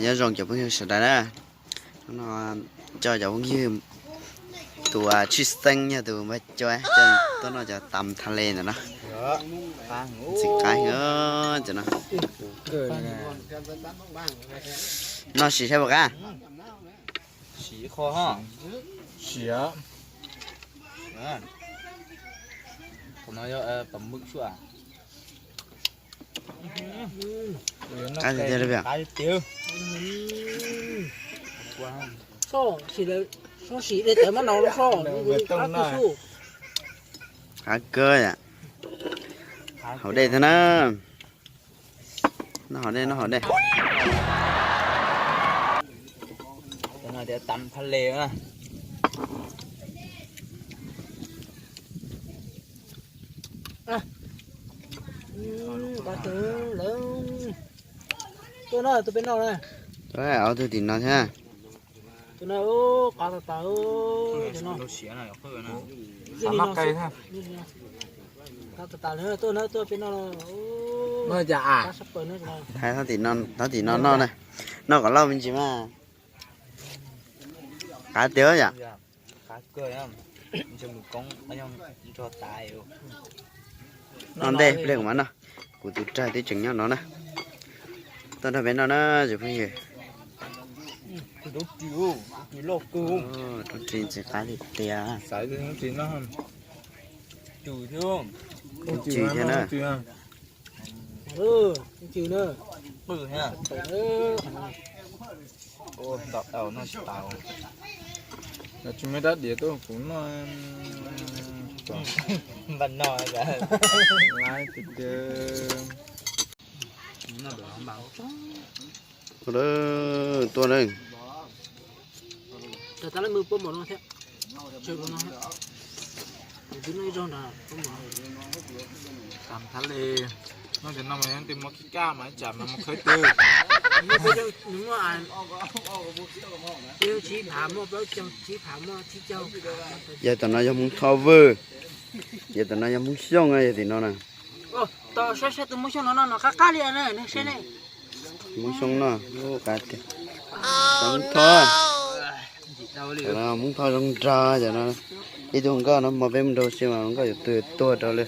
Nyob zoo cov phooj ywg sawv daws na, no coj cov phooj ywg tus tshwj xeeb yog tus npawg Cua coj tuaj noj cov tam tha le ntawm no. Ntxim qab heev cov no. Noj sim saib puas qab. Qab tiag tiag li. Qab kawg yom. Haus dej thiab na. Noj haus dej, noj haus dej. Tuaj no, tuaj peb noj na. Ob tug tim no thiab. Tus no qab tas tas, tus no. Qab tas tas, tuaj no, tuaj peb noj. Thab tim no noj na. Noj kom loj me ntsis mas. Qab tiag yom. Noj ntej pliag kuv mam noj. Kuv tus rag twb tseem nyob no na. Tuaj nrog peb noj na cov phooj ywg. Rau ris ntxim qab li tiag. Cim thiab na. Tsis muaj dab diav tuaj kuv noj. Npaj no lawm. Tuaj na. Tam thab le, noj cov no mas yog tus muaj kib kaj mas ib tsam mas mus khawb twg. Yog tam no yog Hmoob Thoj Vwj, yog tam no yog Hmoob Xyooj, yog tim no na. Hmoob Xyooj no, Hmoob Thoj, Hmoob Thoj zoo nraug cov no. Ib tug nkauj no mas peb mus nrau si mas nkauj yuav tuag tuag rau li.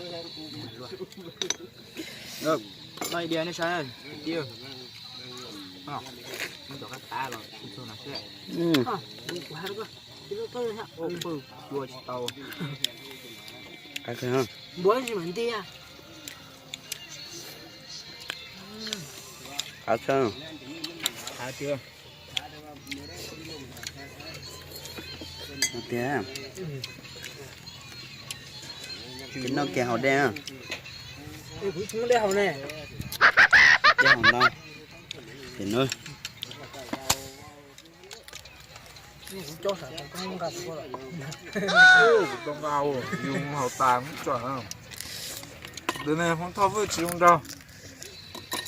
Qab tshaj, qab tiag. Ces noj kiag haus dej. Dej haus no, ces noj. Kuv tau nqa yus haus tas muab tso. Tus ne Hmoob Thoj Vwj tsis zoo nraug.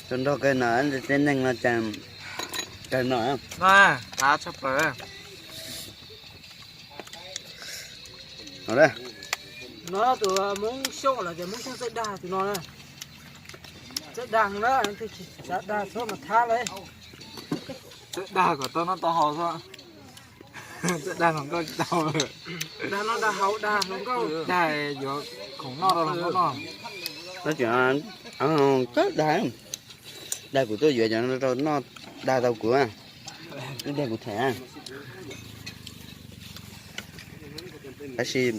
Zoo nraug kawg no, tej neeg no cas kawg no. Qab tshaj plaws. No tus Hmoob Xyooj los tias Hmoob Xyooj txawj dag tus no na. Txawj dag na, txawj dag txhob mas thab lawm. Txawj dag kom tau noj tau haus xwb. Txawj dag hluas nkauj tsis tau. Dag noj dag haus dag hluas nkauj. Dag yuav khoom noj rau hluas nkauj noj. Txawj dag, dag kuv tuaj yuav cov no rau noj, dag tau kuv, dag kuv them. Tab sis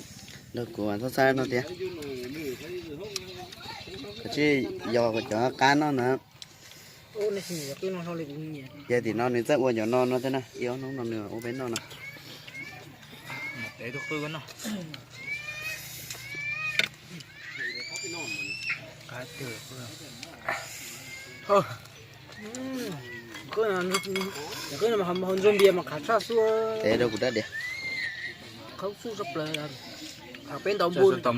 nrog kuv txhob txhawj no thiab. Koj tsis yog cov qab no na. Yog tim no nws txawj ua cov no no thiab na, ib ob hnub no nws ua peb noj no. Tes rau kuv dab diav. Thaum peb ntaus npua, thaum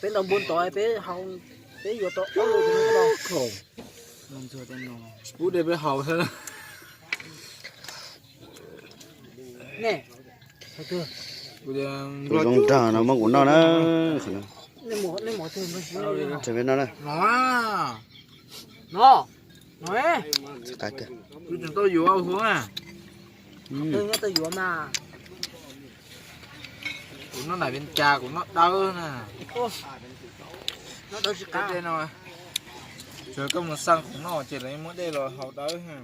peb ntaus npua tod peb haus, peb yuav tau ob lus. Pub dej peb haus xwb. Tus zoo nraug no muab kuv noj na. Peb noj na. No. Tsis qab kawg. Kuv tseem tau yuav huv na. Nyob tau yuav mas. Kuv noj nais Vias Cas kuv noj dawb na. Noj dawb tsis qab no. Tsuas koj mus xaj khoom noj ces lawv muab dej los haus dawb na.